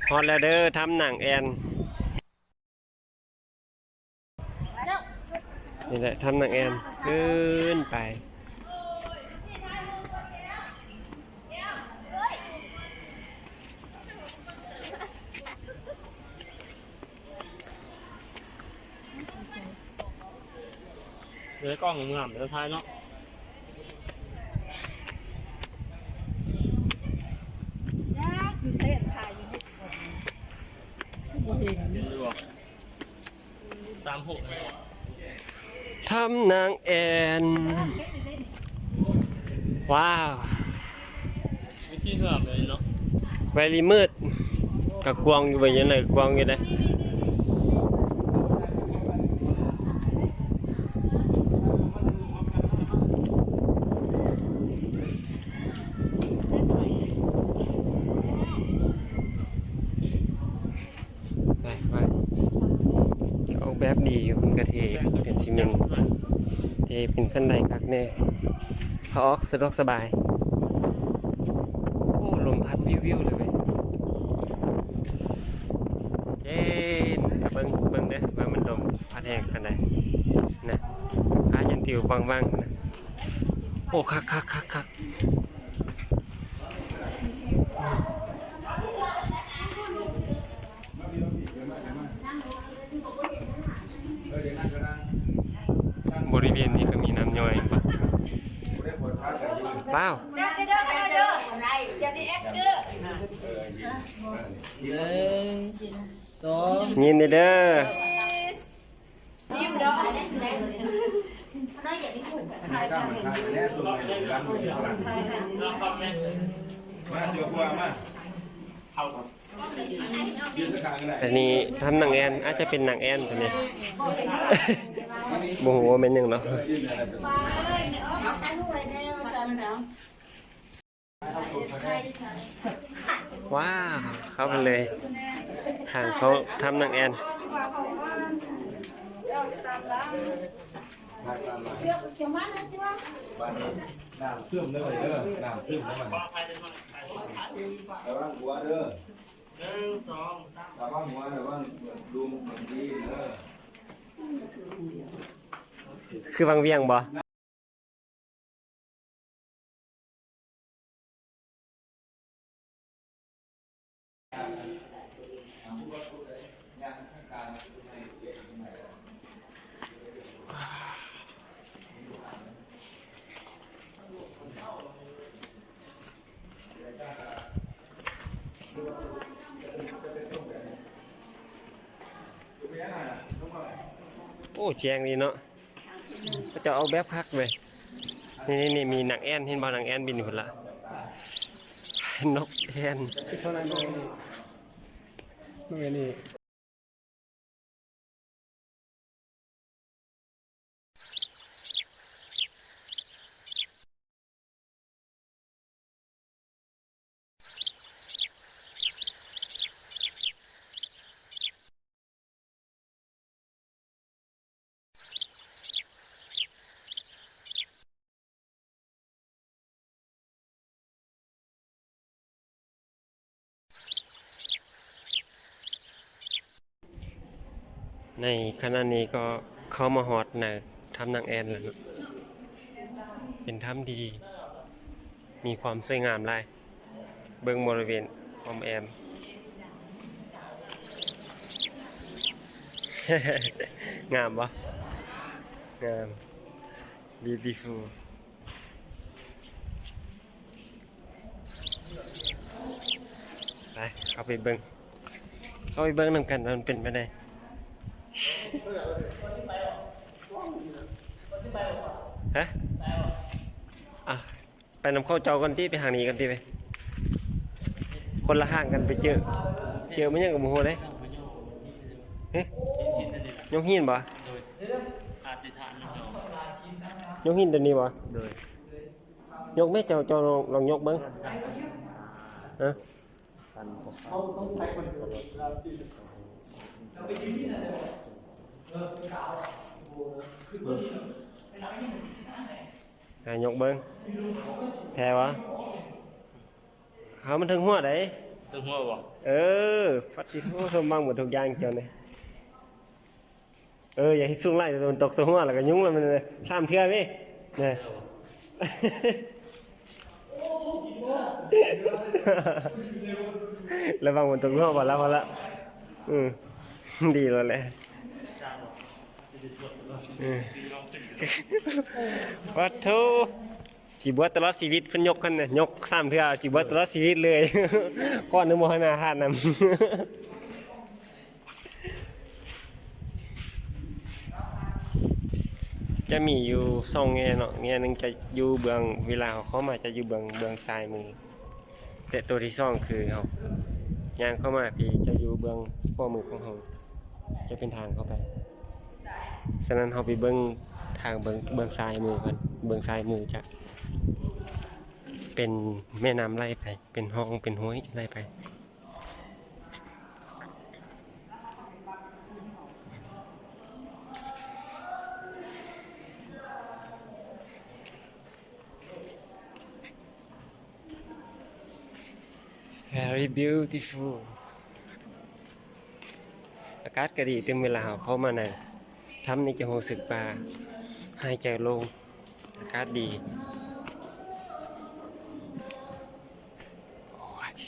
ຮອດແລ້ວເດີ ຖ້ຳນາງແອ່ນ. ນີ້ແຫຼະ ຖ້ຳນາງແອ່ນ ຂຶ້ນໄປ. ເດີກ້ອງງາມໆ ເດີທ້າຍເນາະ. ສາມຫົກ ຖ້ຳນາງແອ່ນ. ວ້າວ ວິທີເຮືອບເລີຍເນາະ ໄວລີມືດ ກະກວ້າງຢູ່ເວີຍ ຍັງໄດ້ກວ້າງຢູ່ເດ້. ໄປ ໄປ ອອກແບບດີຢູ່ ເພິ່ນກະເທເປັນຊີເມັນ ເທເປັນຂັ້ນໄດຄັກແນ່ ເຂົ້າອອກສະດວກສະບາຍ. ໂອ້ ລົມພັດວິວໆ ເລີຍເວີຍ. ເຢັນ ກະເບິ່ງ ເບິ່ງເດີວ່າມັນລົມພັດແຮງປານໃດນະ ພາຍັນປິວວັ່ງໆ ນະ. ໂອ້ ຄັກໆໆໆ. ບໍລິເວນນີ້ກະມີນ້ຳຍ້ອຍ ວ້າວ ໜຶ່ງ ສອງ ຍິນດີເດີ. ອັນນີ້ຖ້ຳນາງແອ່ນ ອາດຈະເປັນນາງແອ່ນຕົວນີ້ ບໍ່ຮູ້ວ່າແມ່ນຫຍັງເນາະ. ວ້າວ ເຂົ້າໄປເລີຍ ທາງເຂົ້າຖ້ຳນາງແອ່ນ. ນ້ຳຊຶມເດີ ນ້ຳຊຶມເດີ ລະວັງຫົວເດີ ໜຶ່ງ ສອງ ສາມ ລະວັງຫົວ ລະວັງລຸ່ມ ດີໆ ເດີ. ຄືວັງວຽງບໍ່? ໂອ້ ແຈ້ງດີເນາະ ເຂົາເຈົ້າອອກແບບຄັກເວີຍ. ນີ້ໆ ມີນາງແອ່ນ ເຫັນບໍ່? ນາງແອ່ນບິນພຸ້ນລະ ນົກແອ່ນ ເທົ່ານັ້ນເອງ ນອກອັນນີ້. ໃນຂະນະນີ້ກໍເຂົ້າມາຮອດໃນຖ້ຳນາງແອ່ນແລ້ວເນາະ ເປັນຖ້ຳທີ່ມີຄວາມສວຍງາມຫຼາຍ ເບິ່ງບໍລິເວນອ້ອມແອ້ມ ງາມບໍ່? ງາມ beautiful. ໄປ ເຂົ້າໄປເບິ່ງ ເຂົ້າໄປເບິ່ງນຳກັນວ່າມັນເປັນແບບໃດ. ຮະ? ອ່ະ ໄປນຳເຂົາເຈົ້າກ່ອນຕິ ໄປທາງນີ້ກ່ອນຕິ ໄປ ຄົນລະທາງກັນ ໄປເຈີ ເຈີມັນຫຍັງກໍບໍ່ຮູ້ເດ້. ຮະ? ຍົກຫີນບໍ່? ໂດຍ ອະທິຖານ ຍົກຫີນໂຕນີ້ບໍ່? ໂດຍ ຍົກແມ້ ເຈົ້າ ເຈົ້າລອງ ລອງຍົກເບິ່ງ. ຮະ? ອ່ະ ຍົກເບິ່ງ ແພ້ວະ? ເຮົາມັນເທິງຫົວໃດ. ຫົວບໍ່? ເອີ ປະຕິໂທ ສົມຫວັງໝົດທຸກຢ່າງເຈົ້ານີ້. ເອີ ຢ່າເຮັດສູງຫຼາຍ ມັນຕົກໃສ່ຫົວແລ້ວກໍຍຸງແລ້ວ ມັນສາມເທື່ອເວີຍ ນະ. ລະວັງມັນຕົກຫົວ ພໍລະ ພໍລະ. ອືມ ດີແລ້ວແຫຼະ. ອືມ ປະໂທ ຊິບວດຕະຫຼອດຊີວິດ ເພິ່ນຍົກຫັ້ນນະ ຍົກສາມເທື່ອ ຊິບວດຕະຫຼອດຊີວິດເລີຍ. ກ່ອນອະໂມທະນາທານນຳ. ຈະມີຢູ່ສອງແງ່ເນາະ ແງ່ໜຶ່ງຈະຢູ່ເບື້ອງ ເວລາເຮົາເຂົ້າມາຈະຢູ່ເບື້ອງ ເບື້ອງຊ້າຍມື ແລະ ໂຕທີສອງຄືເຮົາຍ່າງເຂົ້າມາພີ້ ຈະຢູ່ເບື້ອງຂວາມືຂອງເຮົາ ຈະເປັນທາງເຂົ້າໄປ. ສະນັ້ນເຮົາໄປເບິ່ງທາງເບື້ອງ ເບື້ອງຊ້າຍມືກ່ອນ ເບື້ອງຊ້າຍມືຈະເປັນແມ່ນ້ຳໄຫຼໄປ ເປັນຮ່ອງ ເປັນຫ້ວຍໄຫຼໄປ. Very beautiful. ອາກາດກໍດີຕື່ມ ເວລາເຮົາເຂົ້າມາໃນຖ້ຳນີ້ຈະຮູ້ສຶກວ່າຫາຍໃຈໂລ່ງ ອາກາດດີ. ໂອ້ຍ.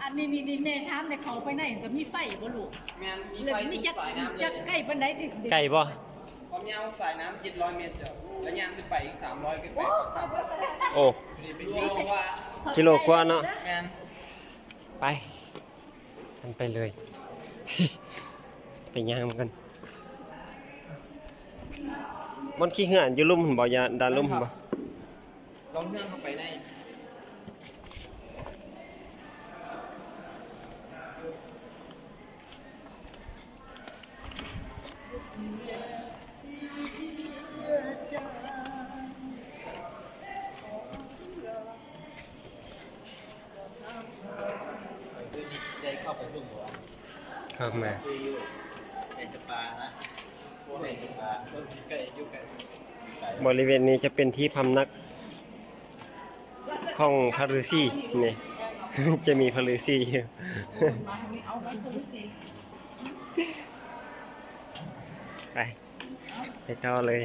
ອັນນີ້ ນີ້ ນີ້ແມ່ຖາມໄດ້ ເຂົ້າໄປໃນກໍມີໄຟບໍ່ລູກ? ແມ່ນ ມີໄຟ ມີຈັກ ສາຍນ້ຳເລີຍ ຈັກໄກປານໃດຕິ? ໄກບໍ່? ຄວາມຍາວສາຍນ້ຳເຈັດຮ້ອຍແມັດເຈົ້າ ແລ້ວຍ່າງຂຶ້ນໄປອີກສາມຮ້ອຍຂຶ້ນໄປປາກຖ້ຳ. ໂອ້ ກິໂລກວ່າ ກິໂລກວ່າເນາະ. ແມ່ນ. ໄປ ມັນໄປເລີຍ ໄປຍ່າງນຳກັນ. ບ່ອນຂີ່ເຮືອຢູ່ລຸ່ມຫັ້ນບໍ່? ຢ່າ ດ້ານລຸ່ມຫັ້ນບໍ່? ລ່ອງເຮືອເຂົ້າໄປໃນ ໄດ້ເຂົ້າໄປເບິ່ງບໍ່? ເຂົ້າມາ ຄືຢູ່ໃນຈຳປານະ ໃນຈຳປາ ເບິ່ງໃກ້ ຢູ່ໃກ້. ບໍລິເວນນີ້ຈະເປັນທີ່ພຳນັກຂອງພະລືສີນີ້ ຈະມີພະລືສີຢູ່. ໄປ ໄປຕໍ່ເລີຍ.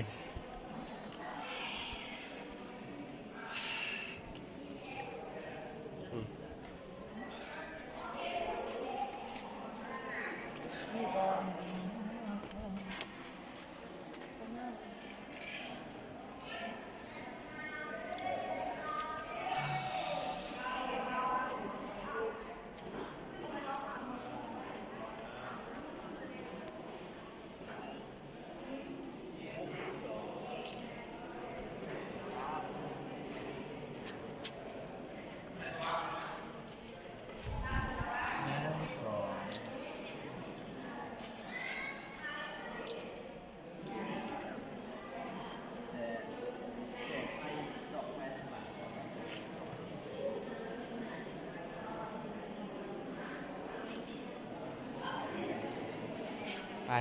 ໄປ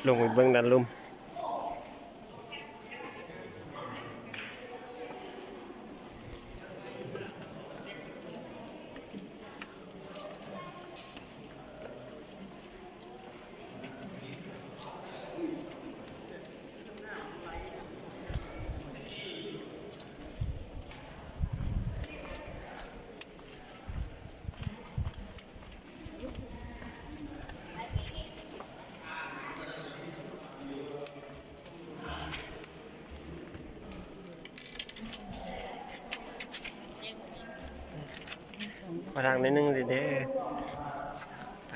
ລົງໄປເບິ່ງດ້ານລຸ່ມ. ຂໍທາງໜ້ອຍໜຶ່ງເດີ ໄປ.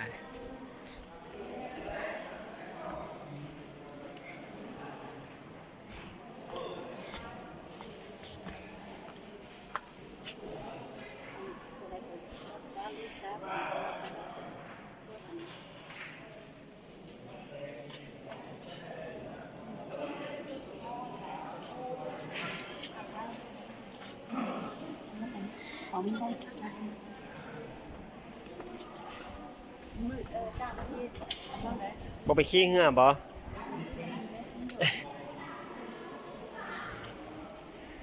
ຂອງ ບໍ່ໄປຂີ່ເຮືອບໍ່?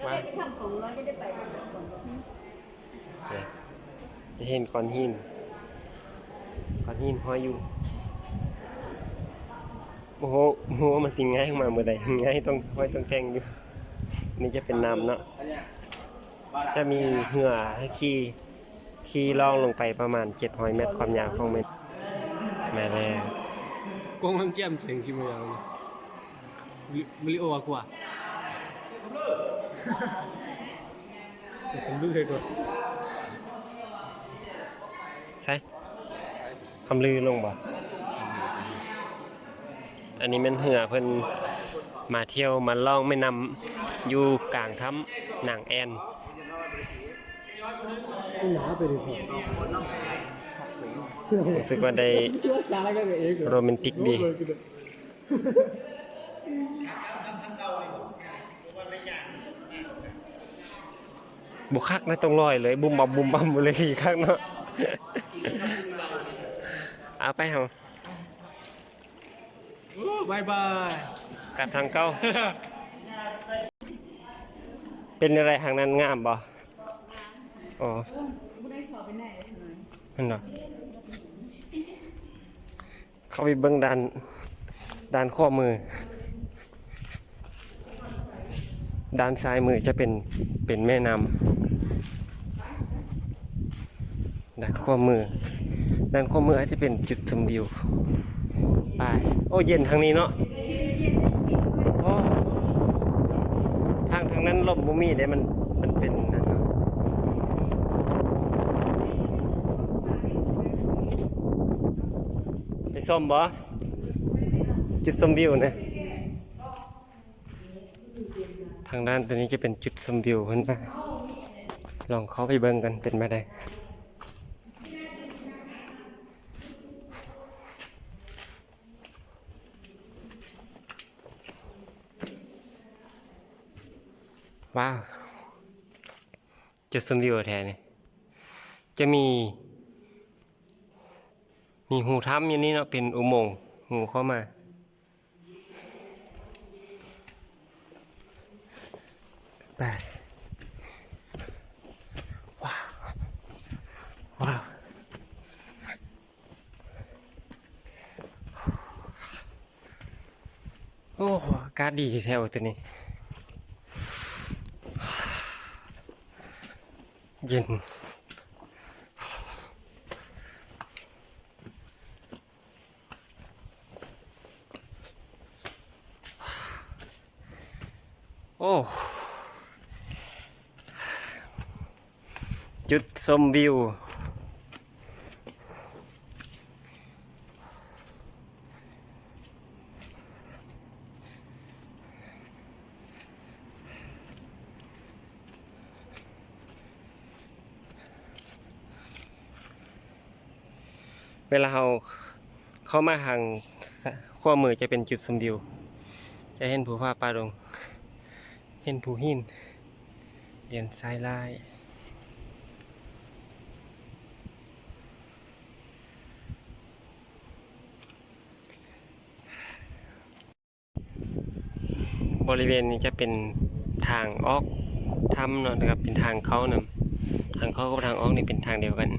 ມາ ຈະເຫັນກ້ອນຫີນ ກ້ອນຫີນຫ້ອຍຢູ່ ບໍ່ຮູ້ ບໍ່ຮູ້ວ່າມັນຊິງ່າຍອອກມາມື້ໃດ ງ່າຍຕ້ອງ ຫ້ອຍຕ້ອງແຕ່ງຢູ່. ນີ້ຈະເປັນນ້ຳເນາະ ຈະມີເຮືອໃຫ້ຂີ່ ຂີ່ລ່ອງລົງໄປປະມານເຈັດຮ້ອຍແມັດ ຄວາມຍາວຂອງມັນ. ແມ່ນແລ້ວ ກອງນ້ຳແຈ່ມເສັງຊິມາຍາວນີ້ ມາລິໂອອາກົວ ຄຳລືໃຫ້ກ່ອນ ໃສ ຄຳລືລົງບໍ່? ອັນນີ້ແມ່ນເຮືອເພິ່ນມາທ່ຽວມາລ່ອງແມ່ນ້ຳຢູ່ກາງຖ້ຳນາງແອ່ນ. ຮູ້ສຶກວ່າໄດ້ໂຣແມນຕິກດີ. ບໍ່ຄັກນະ ຕ້ອງລອຍເລີຍ ບຸ້ມບັ້ມບຸ້ມບັ້ມເລີຍ ຄັກເນາະ. ເອົາໄປເຮົາ ບາຍບາຍ ກັບທາງເກົ່າ. ເປັນຈັ່ງໃດ ທາງນັ້ນງາມບໍ່? ອໍ ແມ່ນບໍ່? ເຂົ້າໄປເບິ່ງດ້ານ ດ້ານຂວາມື ດ້ານຊ້າຍມືຈະເປັນ ເປັນແມ່ນ້ຳ ດ້ານຂວາມື ດ້ານຂວາມືອາດຈະເປັນຈຸດຊົມວິວ ໄປ. ໂອ້ ເຢັນທາງນີ້ເນາະ ໂອ້ ທາງ ທາງນັ້ນລົມບໍ່ມີເດ້ ມັນ ມັນເປັນນັ້ນເນາະ. ໄປຊົມບໍ່? ຈຸດຊົມວິວນະ ທາງດ້ານໂຕນີ້ຈະເປັນຈຸດຊົມວິວເພິ່ນວ່າ ລອງເຂົ້າໄປເບິ່ງກັນ ເປັນແບບໃດ. ວ້າວ ຈຸດຊົມວິວແທ້ນີ້ ຈະມີ ມີຮູຖ້ຳຢູ່ນີ້ເນາະ ເປັນອຸໂມງຮູເຂົ້າມາ ໄປ ວ້າວ ວ້າວ ໂອ້ ອາກາດດີແທ້ໂຕນີ້ ເຢັນ. ໂອ້ ຈຸດຊົມວິວ ເວລາເຮົາເຂົ້າມາທາງຂວາມືຈະເປັນຈຸດຊົມວິວ ຈະເຫັນພູຜາປ່າດົງ ເຫັນພູຫີນລຽນສາຍລາຍ. ບໍລິເວນນີ້ຈະເປັນທາງອອກຖ້ຳເນາະ ແລ້ວກໍເປັນທາງເຂົ້ານຳ ທາງເຂົ້າກັບທາງອອກນີ້ເປັນທາງດຽວກັນ.